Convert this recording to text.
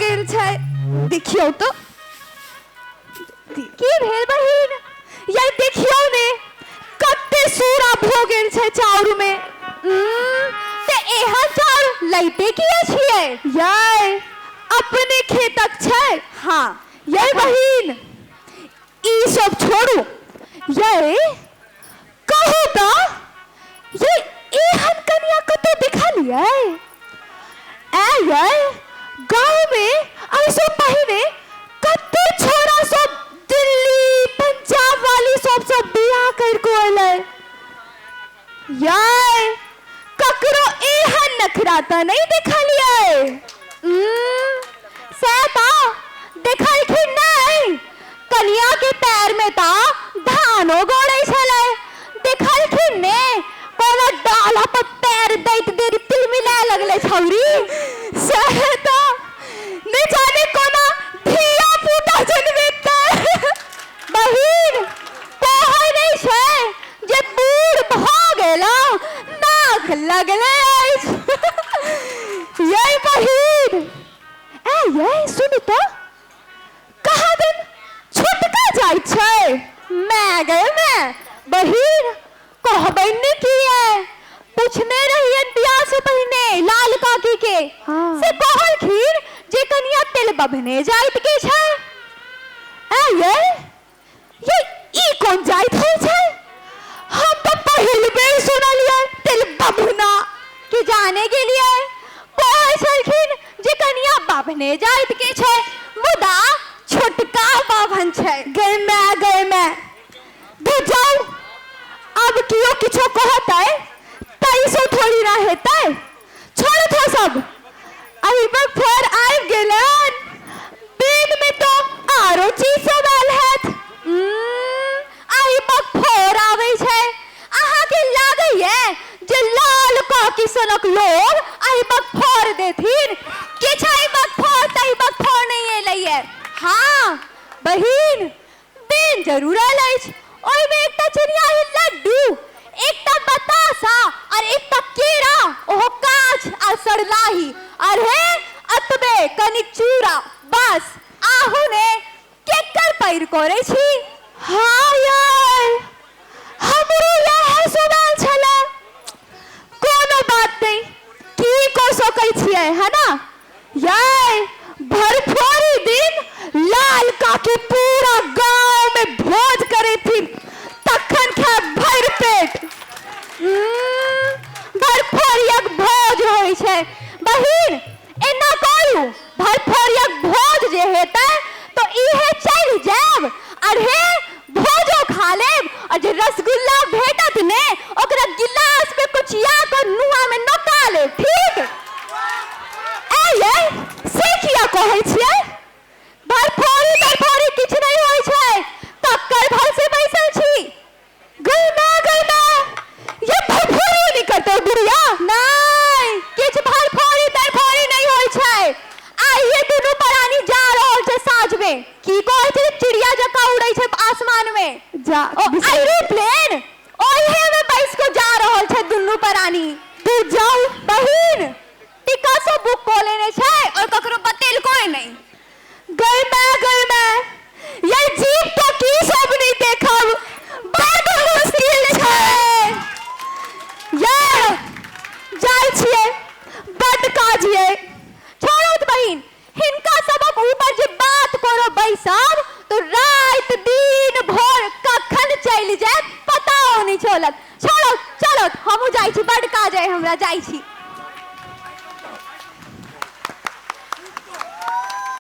गेल छै। देखियौ तऽ की भेल बहिन? यै देखियौ ने कते सूरा भऽ गेल छै चाउर मे। ते एहन चाउर लैते किया छियै? यै अपने खेतक छै। हाँ यै बहिन ई सब छोड़ू, यै कहू तऽ यै एहन कनिया कतौ देखलियै? ऐ यै गाँवमे एहिसँ पहिने कते छोरा सब दिल्ली पंजाब वाली सबसँ बियाह करि कऽ एलै। यै ककरो एहन नखरा तऽ नहि देखलियै। से तऽ देखलखिन नहि, कनिया के पैर में तऽ धानो गड़ै छलै। देखलखिन ने कोनो डाला पर पैर दैत देरी तिलमिलाए लगलै छौरी। सएह तऽ नहि जाने कोना धिया पुता जनमेतै। बहिन कहै नहि छै जे बूढ़ भऽ गेलहुँ नाक लगले अछि। यै बहिन ऐ यै सुनू तऽ कहाँ दिन छोटका जाइ छै। मैं गए मैं बहिन कहबै ने किए, पूछने रहियन बियाह से पहिने लाल काकी के। हाँ। से कहलखिन जे कनिया तेल बभने जाइत के छै। ऐ यै ये ई कोन जाइत होइ छै? हम तऽ पहिल बेर सुनलियै तेल बभना। कि जाने गेलियै कहै छलखिन जे कनिया बाभने जाइत के छै, मुदा छोटका बाभन छै। गै माय गै माय, दू जाउ आब कियो किछो कहतै ताहिसँ थोड़ी ना हेतै। छोड़ू थो सब, एहि पर फेर आबि गेलन। दिन में तो आरो चीज सब आयल हैत। एहि पर फोर आबै छै। अहाँके लागैए जे लाल काकी सनक लोग एहि पर फोर देथिन? किछु एहि पर फोर तहि पर फोर नहि एलैए। हाँ बहिन बेन जरूर आयल अछि। ओहिमे एकटा चिनियाही लड्डू, एकटा बतासा और एकटा केरा, ओहो काँच आ सड़लाही, और हे अतबे कनिक चूड़ा, बस। आहू ने केकर पैर करै छी? हाँ यार हमरो इएह सुनाल छलै। कोनो बात नहीं, की कऽ सकै छियै है ना। यै भरफोरी दिन लाल काकी पूरा गांव में भोज करेथिन, तखन खायब भरि पेट। भरफोरियक भोज होइ छै बहिन, एना करू भरफोरियक भोज जे हेतै तो इहे चलि जायब और हे भोजो खा लेब, और जे रसगुल्ला भेटत ने ओकरा गिलास में कुचिया कऽ नुआ में नोका लेब, ठीक? ऐ यै से किया कहै छियै? भरफोरी तरफोरी किछु नहि होइ छै, कक्कर भल से बैसल छी। गै माय गै माय, ये भरफोरी नहि करतौ बुढ़िया? नहि, किछु भरफोरी तरफोरी नहि होइ छै। आइए दुनू प्राणी जा रहल छै साँझ में। की कहै छै चिड़िया जकाँ उड़ै छै आसमान में? जा ओ एरोप्लेन ओहे में बैस के जा रहल छै दुनू प्राणी। तू जाउ बहिन, टिकटो बुक कऽ लेने छै और ककरो बतेलको नहि। गै माय गै माय, ये जीप तो की सब नहीं देखब, बड मुश्किल छै। ये जाइ छियै, बड काज ये। छोड़ू तऽ बहिन, हिनका सबक ऊपर जे बात करो बैसब तो राति दिन भोर कखन चलि जायत पताओ नहि चलत। छोड़ो चलो हमहूँ जाइ छी, बड काज अइ हमरा, जाइ छी।